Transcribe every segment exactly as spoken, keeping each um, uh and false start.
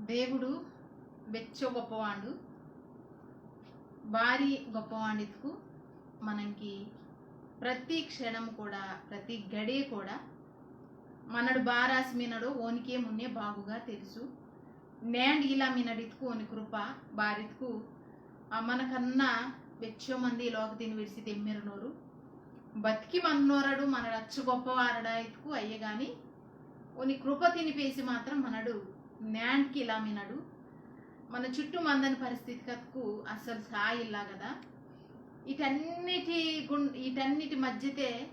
దేవుడు బెచ్చో గొప్పవాండు, బారి గొప్పవాండిత్కు. మనంకి ప్రతి క్షణం కూడా, ప్రతి గడియ కూడా మనడు బారాసి మినడో ఓనికే మున్నే బాగుగా తెలుసు. నేండ్ ఇలా మినడిత్కు ఓని కృప బారిత్కు, ఆ, మనకన్నా బెచ్చో మంది ఈ లోకతిని విడిసి తెమ్మిరనోరు. బతికి మన్నోరడు మనడచ్చు గొప్పవారడా ఇత్కు అయ్యే గాని, ఓని కృప తిని పేసి మాత్రం మనడు నేండ్కి ఇలా మినడు. మన చుట్టూ మందని పరిస్థితి కత్కు అస్సలు సాయిల్లా కదా. ఇటన్నిటి గుం-, ఇటన్నిటి మధ్యతే,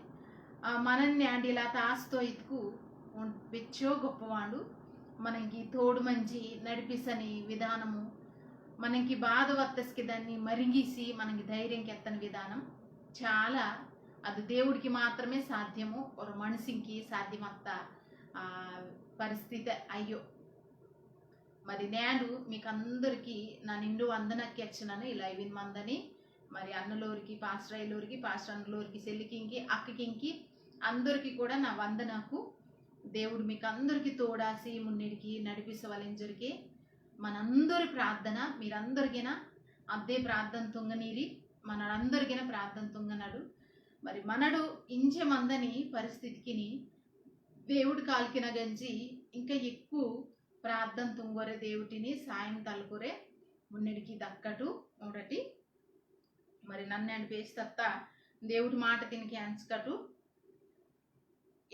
ఆ, మనన్నే అండి ఇలా తాస్తో ఇత్కు ఉం-, బెచ్చో గొప్పవాడు. మనకి తోడు మంచి నడిపిసని విధానము, మనకి బాధ వత్తస్కి దాన్ని మరింగిసి మనకి ధైర్యం కెత్తని విధానం చాలా, అది దేవుడికి మాత్రమే సాధ్యము. ఒక మనిషికి సాధ్యమత్త, ఆ, పరిస్థితి అయ్యో. మరి నేడు మీకు అందరికీ నా నిండు వందనకి వచ్చినాను ఈ లైవిన్ మందని. మరి అన్నలోరికి, పాస్టర్ అయ్యలోరికి, పాస్టర్ అన్నలోరికి, చెల్లికింకి, అక్కకింకి, అందరికీ కూడా నా వందనకు. దేవుడు మీకు అందరికీ తోడాసి మున్నిడికి నడిపిసవలించరికి మనందరి ప్రార్థన. మీరందరికైనా అదే ప్రార్థన తుంగనీరి, మనడందరికైనా ప్రార్థన తుంగనడు. మరి మనడు ఇంచె మందని పరిస్థితికిని దేవుడు కాల్కిన గంజి ఇంకా ఎక్కువ ప్రార్థన తుంగొరే దేవుటిని సాయం తలకొరే మున్నెడికి దక్కటు. ఒకటి మరి నన్ను అనిపిస్తత్త దేవుడి మాట తినికి అంచకటు.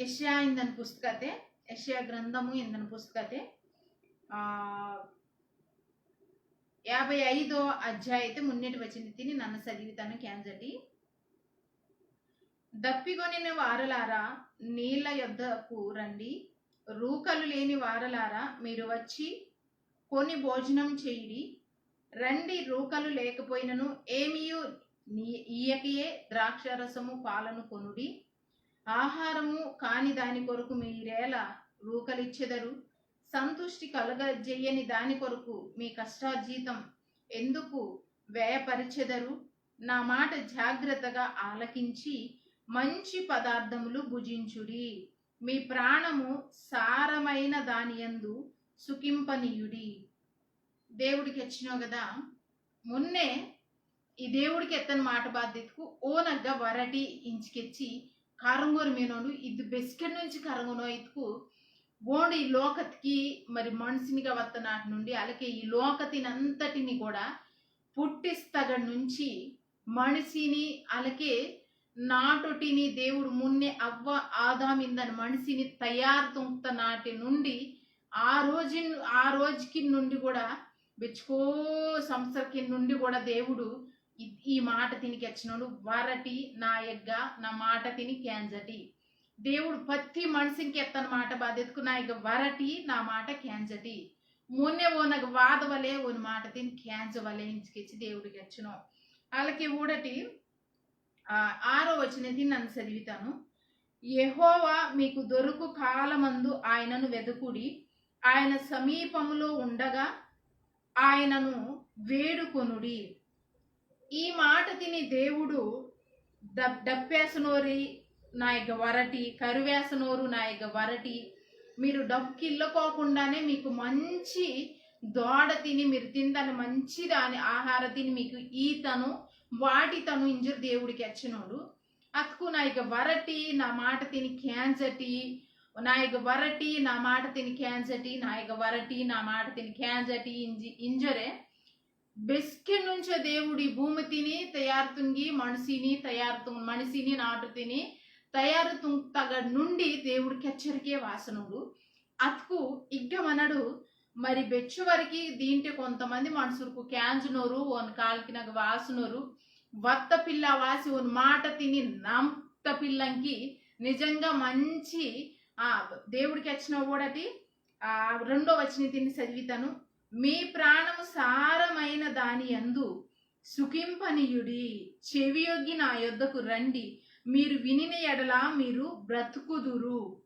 యెషయా ఇందని పుస్తకతే, యెషయా గ్రంథము ఇందని పుస్తకతే, ఆ, యాభై ఐదో అధ్యాయతే మున్నెటి వచన తిని నన్ను చదివితాను క్యాంజటి. దప్పిగొనిన వారలారా, నీళ్ల యొద్దకు రండి. రూకలు లేని వారలారా, మీరు వచ్చి కొని భోజనం చేయుడి. రండి, రూకలు లేకపోయినను ఏమియు నీ-, ఇయ్యకయే ద్రాక్షారసము పాలను కొనుడి. ఆహారము కాని దాని కొరకు మీరేలా రూకలిచ్చెదరు? సంతుష్టి కలుగజేయని దాని కొరకు మీ కష్టార్జితం ఎందుకు వ్యయపరిచెదరు? నా మాట జాగ్రత్తగా ఆలకించి మంచి పదార్థములు భుజించుడి. మీ ప్రాణము సారమైన దాని యందు సుఖింపనీయుడి. దేవుడికి ఎచ్చినో కదా, మున్నే ఈ దేవుడికి ఎత్తని మాట బాధ్యతకు ఓనగ్గ వరటి ఇంచుకెచ్చి కారంగోరు మీనోడు ఇది బెస్కెట్ నుంచి కరంగనో ఇతుకు ఓండు ఈ లోకతికి మరి మనిషినిగా వత్త నాటి నుండి అలాగే ఈ లోకతినంతటిని కూడా పుట్టిస్తగ నుంచి మనిషిని అలాగే నాటొటిని దేవుడు మున్నే అవ్వ ఆదామిందని మనిషిని తయారు తుంక్త నాటి నుండి ఆ రోజు, ఆ రోజుకి నుండి కూడా బెచ్చుకో సంవత్సరకి నుండి కూడా దేవుడు ఈ, ఈ మాట తిని కెచ్చినోడు వరటి నా యగ్గ నా మాట తిని కేంజటి. దేవుడు ప్రతి మనిషికి ఎత్తని మాట బాధ్యతకు నా యగ్గ వరటి నా మాట కేంజటి. మున్నే ఓనగ వాదవలే ఓని మాట తిని కేంజవలే ఇంచుకెచ్చి దేవుడు కెచ్చినో. అలాగే ఊడటి, ఆ, ఆరో వచనది నన్ను చదివితాను. యెహోవా మీకు దొరుకు కాలమందు ఆయనను వెదకుడి, ఆయన సమీపములో ఉండగా ఆయనను వేడుకొనుడి. ఈ మాట తిని దేవుడు దప్-, డప్పేసనోరి నా యగ్గ వరటి, కరువేసనోరు నా యగ్గ వరటి, మీరు డబ్బు కిల్లకోకుండానే మీకు మంచి దోడ తిని మీరు తిందని మంచి దాని ఆహార తిని మీకు ఈతను వాటితను ఇంజురు దేవుడికి వచ్చినోడు. అతుకు నా యగ్గ వరటి నా మాట తిని కేంజటి, నా యగ్గ వరటి నా మాట తిని కేంజటి, నా యగ్గ వరటి నా మాట తిని కేంజటి ఇంజి-, ఇంజొరే బెస్కె నుంచో దేవుడి భూమి తిని తయారు తుంగి మనిషిని తయారు తుంగ్-, మనిషిని నాటు తిని తయారు తుంగ్తగ నుండి దేవుడు కెచ్చరికే వాసనుడు. అతుకు ఇగ్గ మనడు మరి బెచ్చు వరకు దీంటే కొంతమంది మనుషులకు కేంజనోరు, ఓన్ కాల్కినగ వాసనోరు, వత్త పిల్ల వాసి ఓన్ మాట తిని నమ్త పిల్లంకి నిజంగా మంచి, ఆ, దేవుడికి వచ్చిన ఓడటి, ఆ, రెండో వచనం తిని చదివితాను. మీ ప్రాణము సారమైన దాని యందు సుఖింపనీయుడి, చెవియొగ్గి నా యొద్దకు రండి, మీరు వినిన ఎడల మీరు బ్రతుకుదురు.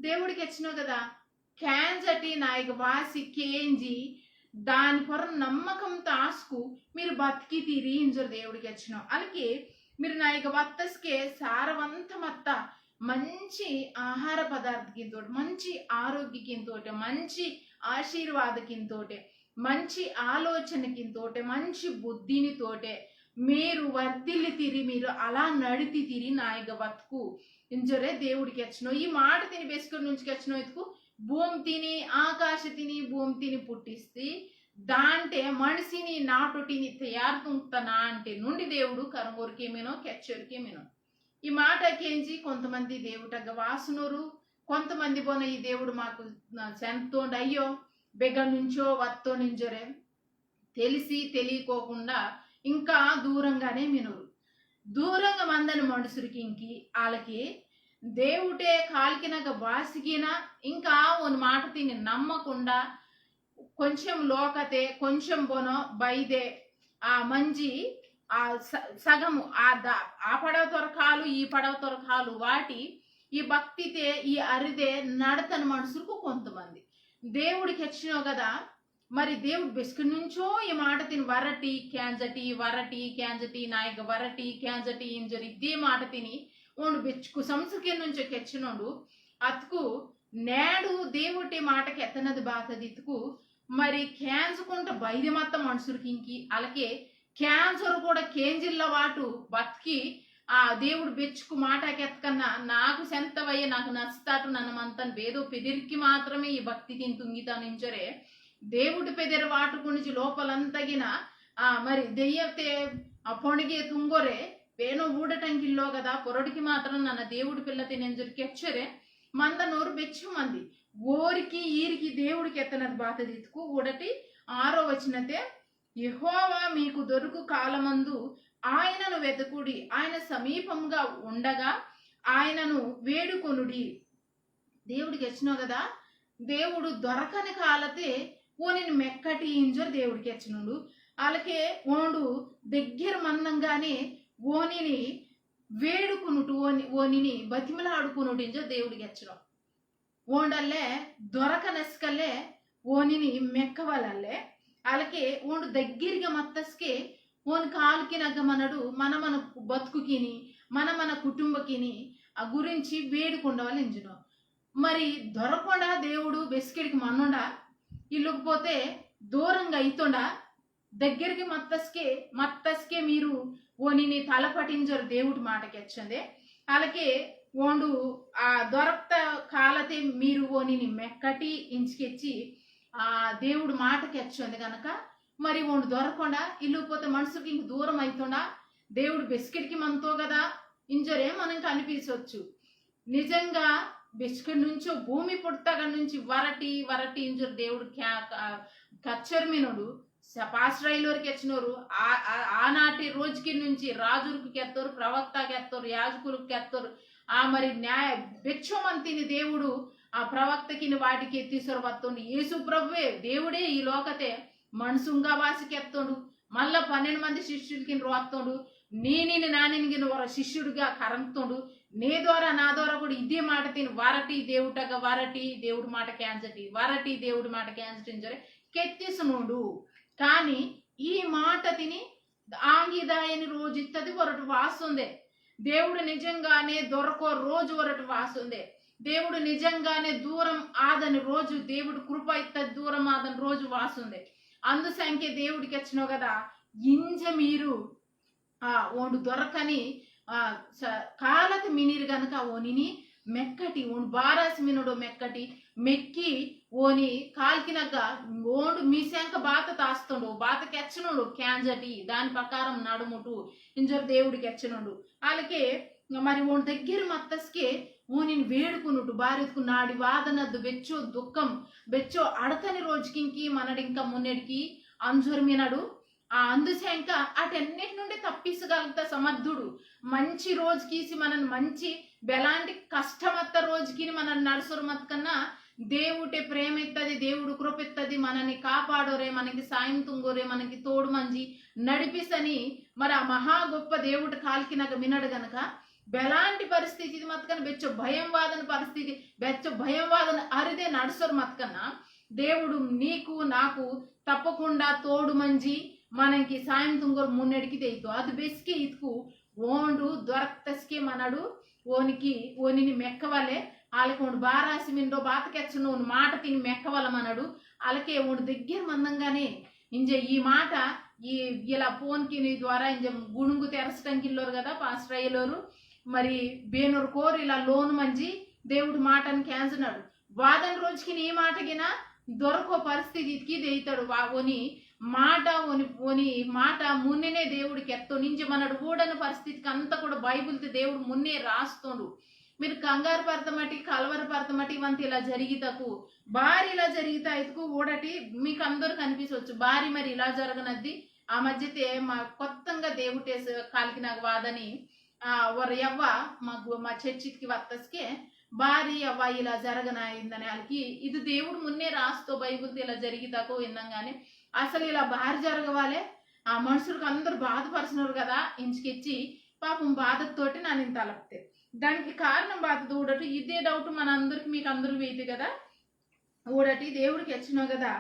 దేవుడికి వచ్చినావు కదా, కేంజటి నా యగ్గ వాసి కేంజి, దాని పొర నమ్మకం తాసుకు మీరు బతికి తీరి ఇంజరు దేవుడికి వచ్చినావు. అలాగే మీరు నా యగ్గ వత్తస్కే సారవంతమత్త మంచి ఆహార పదార్థకింతోటి, మంచి ఆరోగ్యకింతోటి, మంచి ఆశీర్వాదకింతోటి, మంచి ఆలోచనకింతోటి, మంచి బుద్ధినితోటి మీరు వర్ధిల్లితిరి, మీరు అలా నడితితిరి నాయగ బతుకు. ఇంజరే దేవుడు కెచ్చినో, ఈ మాట తిని బెస్కెట్ నుంచి కెచ్చినో ఎత్తుకు, భూమి తిని, ఆకాశ తిని, భూమి తిని పుట్టిస్తే, దాంటే మనిషిని నాటోటిని తయారు తుంగ్తనా అంటే నుండి దేవుడు కరంగోరికేమేనో, కెచ్చోరికేమేనో. ఈ మాట కేంజి కొంతమంది దేవుటగ్గ వాసునోరు, కొంతమంది బోన ఈ దేవుడు మాకు, ఆ, చెంతోండు అయ్యో, బెగ్గ నుంచో వత్తోనింజరే, తెలిసి తెలియకోకుండా ఇంకా దూరంగానే మినురు. దూరంగా మందని మనుషులకి ఇంకి వాళ్ళకి దేవుటే కాల్కినగ బాసిగిన ఇంకా ఓని మాట తిని నమ్మకుండా కొంచెం లోకతే, కొంచెం బొనో బైదే, ఆ మంజి, ఆ స-, సగము, ఆ ద-, ఆ పడవ తొరకాలు, ఈ పడవ తొరకాలు వాటి, ఈ భక్తితే, ఈ అరిదే నడతని మనుషులకు కొంతమంది. దేవుడు కెచ్చినో కదా, మరి దేవుడు బెస్కెట్ నుంచో ఈ మాట తిని వరటి, క్యాంజటి, వరటి, క్యాంజటి, నాయక వరటి, క్యాంజటి, ఇంజరి ఇదే మాట తిని, ఓండు బెచ్చుకు సంస్కే నుంచో కెచ్చినోడు, అతుకు నేడు దేవుటి మాట కెత్తనది బాతదిత్తుకు, మరి కేంజకుంట బైదె మత్త మనుషులకి ఇంకి, అలాగే కేంజరు కూడా కేంజిల్ల వాటు బతికి, ఆ దేవుడు బెచ్చుకు మాట కెత్తకన్నా నాకు సెంతవయ్య, నాకు నచ్చుతాటు నన్న మంతన్ బేదో పెదిరికి మాత్రమే ఈ భక్తి తిని తుంగితాను ఇంజరే, దేవుడు పెదెర వాటు కునిచి లోపలంతగిన, ఆ, మరి దెయ్యతే, ఆ, పొణిగే తుంగొరే, బేనో ఊడటంకిల్లో కదా, పొరడికి మాత్రం నన్న దేవుడు పిల్ల తిని ఇంజరి కెచ్చరే, మందనోరు బెచ్చు మంది. ఓరికి ఈరికి దేవుడు కెత్తనది బాతదిత్తుకు ఊడటి ఆరో వచనతే, యెహోవా మీకు దొరుకు కాలమందు ఆయనను వెతకుడి, ఆయన సమీపంగా ఉండగా ఆయనను వేడుకొనుడి. దేవుడు కెచ్చినో కదా, దేవుడు దొరకని కాలతే ఓనిని మెక్కటి ఇంజరు దేవుడు కెచ్చినోడు. అలాగే ఓండు దగ్గర మందంగానే ఓనిని వేడుకునుటు, ఓని, ఓనిని బతిమలాడుకునుటు ఇంజరు దేవుడు కెచ్చినో. ఓండల్లే దొరకనస్కల్లే ఓనిని మెక్కవలల్లే. అలాగే ఓండు దగ్గరగా మత్తస్కే ఓన్ కాల్కినగ్గ మనడు మన మన బతుకుకిని, మన మన కుటుంబకిని ఆ గురించి వేడుకుండవలించును. మరి దొరకొండా దేవుడు బెస్కెడికి మన్నోండా, ఇల్లుకుపోతే దూరంగా అయితోండా, దగ్గరికి మత్తస్కే, మత్తస్కే మీరు ఓనిని తలపటింజరు దేవుడు మాట కెచ్చందే. అలాగే ఓండు ఆ దొరక్త కాలతే మీరు ఓనిని మెక్కటి ఇంచుకెచ్చి ఆ దేవుడు మాట కెచ్చంది కనుక మరి ఓండు దొరకొండా, ఇల్లుకుపోతే మనసుకి ఇంక దూరం అయితోండా, దేవుడు బెస్కెడికి మంతో కదా ఇంజరే మనకి అనిపించవచ్చు. నిజంగా బెస్కెడి నుంచో భూమి పుట్టగా నుంచి వరటి వరటి ఇంజరు దేవుడు క్యా-, క-, కచ్చర్మినుడు స-, పాస్టర్ అయిలోరికి వచ్చినోరు ఆ, ఆ, ఆనాటి రోజుకి నుంచి రాజులకు కెత్తోరు, ప్రవక్తకి ఎత్తోరు, యాజకులకు కెత్తోరు. ఆ మరి న్యాయ భిక్షమంతిని దేవుడు ఆ ప్రవక్తకిని వాటికి ఎత్తిసొరు వత్తుండు. యేసు ప్రభువే దేవుడే ఈ లోకతే మనుసుంగా వాసి కెత్తుండు. మళ్ళా పన్నెండు మంది శిష్యులకి రోత్తుండు. నీనిని నానినిగిన ఒక శిష్యుడిగా కరంతుండు. నీ ద్వారా నా ద్వారా కూడా ఇదే మాట తిని వరటి దేవుటగా వరటి దేవుడు మాట క్యాంజటి వరటి దేవుడు మాట క్యాంజటి ఇంజరే కెత్తిసునుండు. కానీ ఈ మాట తిని ఆంగిదాయని రోజు ఇత్తది వరటి వాసుందే. దేవుడు నిజంగానే దొరకో రోజు వరటి వాసుందే. దేవుడు నిజంగానే దూరం ఆదని రోజు, దేవుడు కృప ఇత్తది దూరం ఆదని రోజు వాసుందే. అందుసంకే దేవుడికి వచ్చినో కదా, ఇంజ మీరు ఆ ఓండు దొరకని ఆ స-, కాలత మినిరు గనక ఓనిని మెక్కటి, ఓండు బారాసి మినుడు మెక్కటి, మెక్కి ఓని కాల్కినగ్గ ఓండు మీసెంక బాత తాస్తుండు, బాత కెచ్చనుడు క్యాంజటి, దాని ప్రకారం నడుముటు ఇంజరు దేవుడు కెచ్చనుడు. అలాగే మరి ఓని దగ్గర మత్తస్కే ఓనిని వేడుకునుడు, బారెత్కు నాడి వాదనద్దు బెచ్చో దుఃఖం, బెచ్చో అడతని రోజుకింకి మనడింక మున్నెడికి అంజురు మినడు. ఆ అందుశంక అటన్నిటి నుండి తప్పించగలుగుతా సమర్థుడు. మంచి రోజు కీసి మనను మంచి బెలాంటి కష్టమత్త రోజుకి మనను నడుసురు మత్కన్నా దేవుటే ప్రేమ ఇత్తది, దేవుడు కృప ఇత్తది, మనని కాపాడోరే, మనకి సాయం తుంగోరే, మనకి తోడు మంజి నడిపిసని మరి ఆ మహా గొప్ప దేవుడు కాల్కినగ మినడు గనక బెలాంటి పరిస్థితి ఇది మత్కన బెచ్చ భయం వాదన పరిస్థితి, బెచ్చ భయం వాదన అరిదే నడుసురు మత్కన్నా దేవుడు నీకు నాకు తప్పకుండా తోడు మంజి మనకి సాయం తుంగోరు మున్నెడికి తెయితో. అది బెస్కే ఇతుకు ఓండు దొరక్తస్కే మనడు ఓనికి ఓనిని మెక్కవలే. ఆలకి ఓండు బారాసి మిందో బాత కెచ్చనో ఓని మాట తిని మెక్కవల మనడు. ఆలకే ఓండు దగ్గర మందంగానే ఇంజ ఈ మాట, ఈ ఇలా ఫోన్ కి నీ ద్వారా ఇంజ గుణుంగు తెరసటంకి ఇల్లోరు కదా పాస్టర్ అయ్యలోరు. మరి బేనూరు కోరు ఇలా లోను మంజి దేవుడు మాటను కేంజనాడు. వాదన రోజుకి నీ మాటగిన దొరకో పరిస్థితికి దేయితాడు. వా-, ఓని మాట, ఓని, ఓని మాట మున్ననే దేవుడు కెత్తో నింజ మనడు ఊడని పరిస్థితికి అంతా కూడా బైబిల్తో దేవుడు మున్నే రాస్తుండు. మీరు కంగారు పడతామటి, కలవర పడతామటి, ఇవంతా ఇలా జరిగితకు, బారి ఇలా జరిగితే ఇతుకు ఊడటి మీకు అందరు కనిపించవచ్చు. బారి మరి ఇలా జరగనద్ది. ఆ మధ్యతే మా కొత్తంగా దేవుటేసి కాలికి నాకు వాదని, ఆ, ఒర యవ్వ మా గు-, మా చర్చికి వత్తస్కే బారి యవ్వ ఇలా జరగనాయిందని వాళ్ళకి ఇది దేవుడు మున్నే రాస్తో బైబిల్తో ఇలా జరిగితకు విన్నాగానే అసలు ఇలా బారి జరగవాలే. ఆ మనుషులకు అందరూ బాధపరుస్తున్నారు కదా, ఇంచుకెచ్చి పాపం బాధతోటి నన్ను తలపితే దానికి కారణం బాధ ఊడటు ఇదే డౌట్ మన అందరికి మీకు అందరూ వేయదు కదా. ఊడటి దేవుడికి ఎచ్చినో కదా.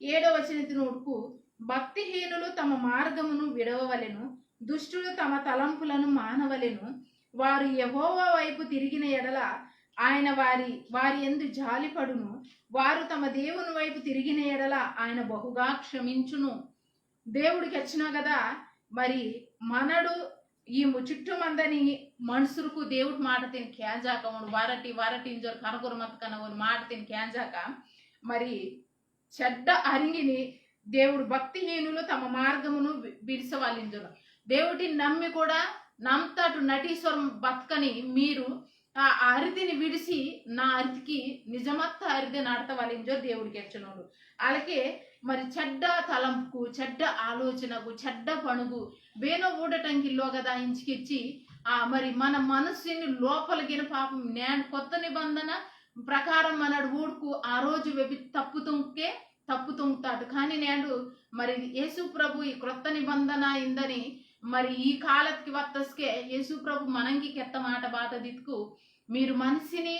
ఏడో వచనతిని ఊడుకు, భక్తిహీనులు తమ మార్గమును విడవవలెను, దుష్టులు తమ తలంపులను మానవలెను. వారు యెహోవా వైపు తిరిగిన ఎడల ఆయన వారి, వారి యందు జాలిపడును. వారు తమ దేవుని వైపు తిరిగిన ఎడల ఆయన బహుగా క్షమించును. దేవుడికి ఎచ్చినో కదా. మరి మనడు ఈ ము-, చుట్టూ మందని మనుషులకు దేవుడి మాట తిని కేంజాక, ఓండు వరటి వరటి ఇంజోరు కనకొర మతకన ఓని మాట తిని కేంజాక, మరి చెడ్డ అరింగిని దేవుడు భక్తిహీనులు తమ మార్గమును వి-, విడిసవాలింజోరు. దేవుడిని నమ్మి కూడా నమ్తాటు నటీశ్వరం బతకని మీరు ఆ అరిదిని విడిసి నా అరిదికి నిజమత్త అరిదే నడతవాలింజో దేవుడికి ఎచ్చనోడు. అలాగే మరి చెడ్డ తలంపుకు, చెడ్డ ఆలోచనకు, చెడ్డ పణుగు బేనో ఊడటంకి లోగదా ఇంచుకెచ్చి, ఆ మరి మన మనస్సుని లోపలిగిన పాపం నేను కొత్త నిబంధన ప్రకారం మనడు ఊడుకు ఆ రోజు వెబి తప్పు తుంకే తప్పు తుంగుతాడు. కానీ నేడు మరి యేసు ప్రభు ఈ క్రొత్త నిబంధన ఇందని మరి ఈ కాలత్కి వత్తస్కే యేసు ప్రభు మనంకి కెత్త మాట బాత దిత్కు మీరు మనిషిని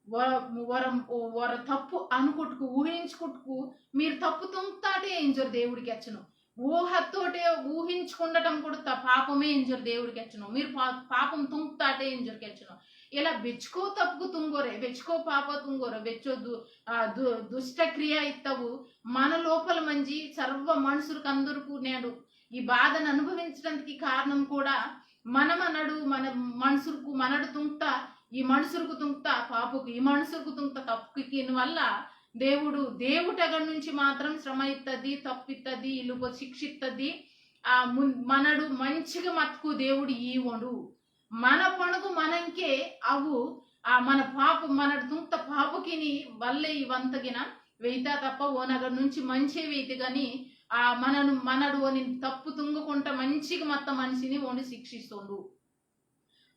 వ-, వర-, వర తప్పు అనుకుట్టుకు ఊహించుకుట్టుకు మీరు తప్పు తుంగుతాటే ఇంజరు దేవుడికి ఎచ్చను. ఊహతోటే ఊహించుకుండటం కూడా త-, పాపమే ఇంజరు దేవుడికి ఎచ్చను. మీరు పా-, పాపం తుంగుతాటే ఇంజరికి ఎచ్చను. ఇలా బెచ్చుకో తప్పుకు తుంగోరే, బెచ్చుకో పాప తుంగోరే, బెచ్చో దు-, ఆ, దు-, దుష్ట క్రియ ఇత్తవు మన లోపల మంజి సర్వ మనుషులకు అందరికీ నేడు ఈ బాధను అనుభవించడానికి కారణం కూడా మనమనడు, మన మనుషులకు మనడు తుంక్త, ఈ మనుషులకు తుంక్త పాపకు, ఈ మనుషులకు తుంక్త తప్పుకి వల్ల దేవుడు, దేవుటగ నుంచి మాత్రం శ్రమ ఇత్తది, తప్పిత్తది, ఇలుగ శిక్ష ఇత్తది. ఆ మున్-, మనడు మంచిగా మతుకు దేవుడు ఈవోడు. మన పణుగు మనంకే అవు, ఆ మన పాప, మనడు తుంక్త పాపకిని వల్లే ఇవంతగిన వెయితా తప్ప ఓనగ నుంచి మంచే వెయితి గాని, ఆ మనను, మనడు ఓని తప్పు తుంగకుంట మంచిగా మత్త మనిషిని ఓని శిక్షిస్తుండు.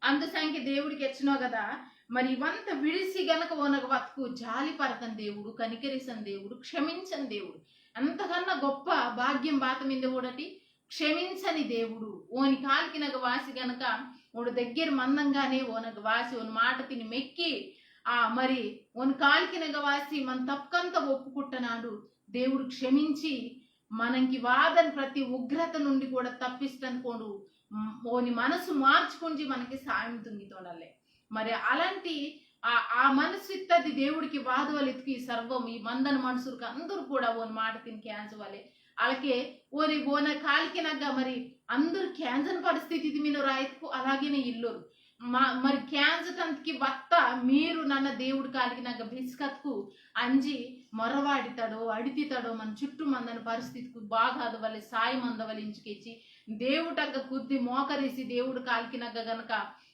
అందుసంకి దేవుడికి ఎచ్చినో కదా, మరి ఇవంత విడిసి గనక ఓనగ వత్కు జాలి పరతని దేవుడు, కనికరిసని దేవుడు, క్షమించని దేవుడు. అంతకన్నా గొప్ప భాగ్యం బాత మింద ఊడటి క్షమించని దేవుడు. ఓని కాలికినగ వాసి గనక ఓడు దగ్గర మందంగానే ఓనగ వాసి ఓని మాట తిని మెక్కి, ఆ మరి ఓని కాలికినగ వాసి మన తప్పకంతా ఒప్పుకుంటున్నాడు. దేవుడు క్షమించి మనంకి వాదని ప్రతి ఉగ్రత నుండి కూడా తప్పిస్తాను కోడు. మ్, ఓని మనసు మార్చుకుంచి మనకి సాయం తుంగితోడలే. మరి అలాంటి ఆ, ఆ మనసు ఇత్తది దేవుడికి వాదవలెత్తుకు ఈ సర్వం, ఈ మందన మనుషులకు అందరూ కూడా ఓని మాట తిని కేంజవలే. అలాగే ఓని ఓన కాలికినగ్గ మరి అందరూ కేంజని పరిస్థితి ఇది మీను రాయతుకు అలాగేనే ఇల్లోరు. మ-, మరి కేంజటంతకి వత్త మీరు నన్న దేవుడు కాలికినగ్గ బిస్కత్కు అంజి మొరవాడితాడో, అడితితాడో మన చుట్టూ మందని పరిస్థితికి బాగాదవలే, సాయం అందవలే ఇంచుకెచ్చి దేవుటగ్గ కుద్ది మోకరిసి దేవుడు కాలికినగ్గ గనక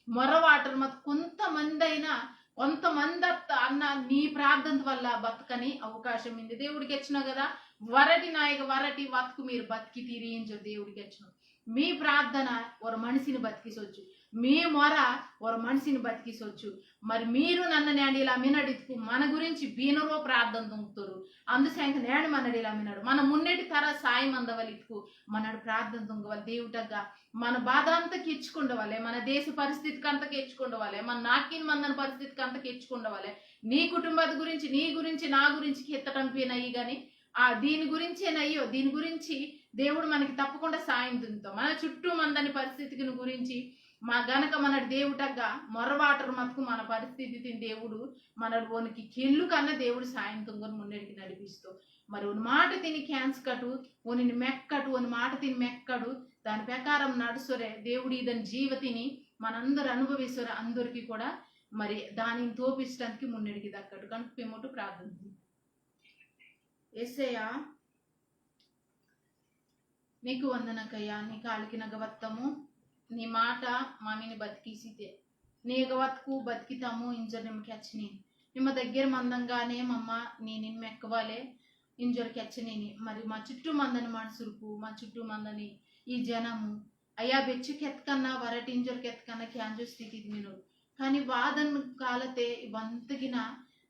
మొరవాటరు మత్ కొంతమంది అయినా, కొంతమంది అత్త అన్న నీ ప్రార్థన వల్ల బతకని అవకాశం ఉంది. దేవుడికి ఎచ్చిన కదా, వరటి నాయక వరటి వత్కు మీరు బతికి తీరి ఇంజో దేవుడికి ఎచ్చిన. మీ ప్రార్థన ఒక మనిషిని బతికిసొచ్చు, మీ మొర ఒక మనిషిని బతికిసొచ్చు. మరి మీరు నన్న నేడు ఇలా మినడితుకు మన గురించి బీనరో ప్రార్థన తుంగుతారు. అందుసంక నేడు మనడు ఇలా మినడు మన మున్నెటి తర సాయం అందవలితుకు మనడు ప్రార్థన తుంగవల్ దేవుటగ్గ. మన బాధ అంతా కెచ్చుకుండవలే, మన దేశ పరిస్థితికి అంతా కెచ్చుకుండవలే, మన నాకిన్ మందన పరిస్థితికి అంతా కెచ్చుకుండవలే. నీ కుటుంబద గురించి, నీ గురించి, నా గురించి కెత్తటం పేనయ్యి గాని, ఆ, దీని గురించేనయ్యో, దీని గురించి దేవుడు మనకి తప్పకుండా సాయం తుంగుతాం. మన చుట్టూ మందని పరిస్థితిని గురించి మా గనక మనడు దేవుటగ్గ మొరవాటరు మతుకు మన పరిస్థితి తిని దేవుడు మనడు ఓనికి కెల్లు కన్నా దేవుడు సాయం తుంగని మున్నెడికి నడిపిస్తూ, మరి ఓని మాట తిని క్యాన్స్ కట్టు, ఓని మెక్కటు, ఓని మాట తిని మెక్కడు, దాని ప్రకారం నడుసొరే దేవుడు ఇదని జీవ తిని మనందరూ అనుభవిసొరే అందరికీ కూడా మరి దానిని తోపించడానికి మున్నెడికి దక్కడు కనుక పిమ్మట ప్రార్థన. యేసయ్యా, నీకు వందనకయ్యా, నీ కాలికినగ వత్తము, నీ మాట మామిని బతికిసితే, నీగ వత్కు బతికితాము ఇంజర్ నిమ్మ కెచ్చని. నిమ్మ దగ్గర మందంగానే మమ్మ నీ నిమ్మ ఎక్కవాలే ఇంజర్ కెచ్చని. మరి మా చుట్టూ మందని మనుషులకు, మా చుట్టూ మందని ఈ జనము, అయ్యా బెచ్చు కెత్కన్నా వరటి ఇంజర్ కెత్కన్నా క్యాంజో స్థితి మిను. కానీ వాదన కాలతే ఇవంతగిన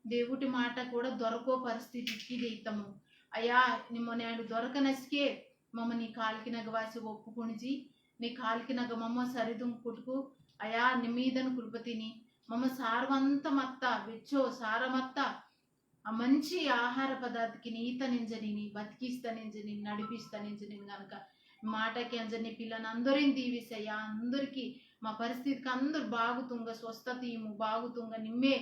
దేవుటి మాట కూడా దొరకో పరిస్థితికి దెయితము. అయ్యా, నిమ్మ నేడు దొరకనసికే మమ్మ నీ కాలికినగ వాసి ఒప్పుకొనిజి, నీ కాలికినగ మమ్మ సరిదుం కుట్టుకు, అయ్యా, నిమ్మీదను కుల్పతిని, మమ్మ సారవంత మత్త, వెచ్చో సారమత్త, ఆ మంచి ఆహార పదార్థకి ఈతనింజనిని, బతికిస్తనింజనిని, నడిపిస్తనింజనిని గనక మాటకి అంజని పిల్లని అందరిని దీవిసయ్యా, అందరికీ మా పరిస్థితికి అందరు బాగుతుంగ, స్వస్థత ఈము, బాగుతుంగ, నిమ్మే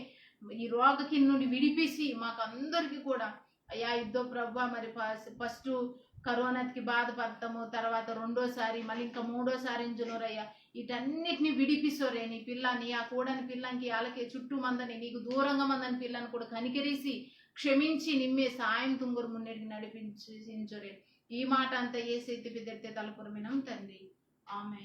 ఈ రోగకి నుండి విడిపిసి మాకు అందరికీ కూడా అయ్యా ఇద్దో ప్రభా మరి ఫస్ట్ కరోనాకి బాధపడతాము, తర్వాత రెండోసారి మళ్ళీ ఇంకా మూడోసారి ఇంజనూరయ్యా, వీటన్నిటిని విడిపిసోరే నీ పిల్లని ఆ కూడని పిల్లంకి అలాగే చుట్టూ మందని నీకు దూరంగా మందని పిల్లని కూడా కనికరిసి క్షమించి నిమ్మే సాయం తుంగురు మున్నెడికి నడిపించి ఇంజోరే. ఈ మాట అంతా ఏసైతే బిద్దెడితే తలపురమినం తండ్రి. ఆమె.